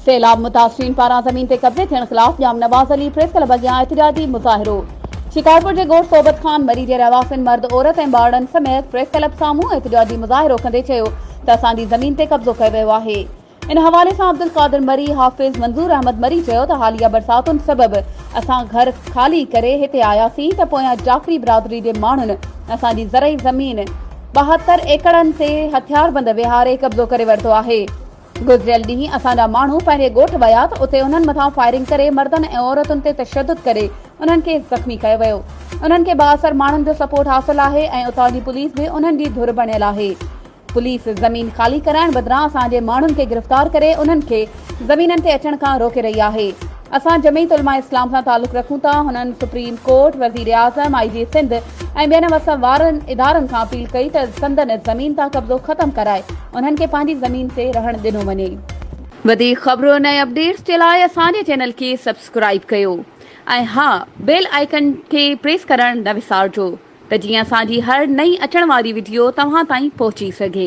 سيلاب متاثرين پاران زمين تي قبضي ٿيڻ خلاف ڄام نواز علي پريس ڪلب اڳيان احتجاجي مظاهرو، شڪارپور جي ڳوٺ صحبت خان مري جي رهواسين مرد عورت ۽ ٻارڙن سميت پريس ڪلب سامهون احتجاجي مظاهرو ڪندي چيو ته اسان جي زمين تي قبضو ڪيو ويو آهي. ان حوالي سان عبدالقادر مري، حافظ منظور احمد مري چيو ته حاليه برساتن سبب اسان گهر خالي ڪري هتي آياسين ته پويان جعفري برادري جي ماڻهن اسان جي زرعي زمين 72 ايڪڙن تي هٿياربند ويهاري قبضو ڪري ورتو آهي. گذريل ڏينهن اسان جا ماڻهو پنهنجي ڳوٺ ويا ته اتي انهن مٿان فائرنگ ڪري مردن ۽ عورتن تي تشدد ڪري انهن کي زخمي ڪيو ويو. انهن کي بااثر ماڻهن جو سپورٽ حاصل آهي ۽ اتان جي پوليس به انهن جي ڌر بڻيل آهي. پوليس زمين خالي ڪرائڻ بدران اسان جي ماڻهن کي گرفتار ڪري انهن کي زمينن تي اچڻ کان روڪي رهي آهي. اسان جمعيت علماء اسلام سان تعلق رکون ٿا، هنن سپريم ڪورٽ، وزيراعظم، آء جي سنڌ ۽ ٻين وس وارن ادارن کان اپيل ڪئي ته سندن زمين تان قبضو ختم ڪرائي انهن کي پنهنجي زمين تي رهڻ ڏنو وڃي. وڌيڪ خبرن ۽ اپڊيٽس جي لاء اسان جي چينل کي سبسڪرائيب ڪيو ۽ ها بيل آئيڪن کي پريس ڪرڻ نه وسارجو ته جيئن اسان جي هر نئين اچڻ واري وڊيو توهان تائين پهچي سگهي.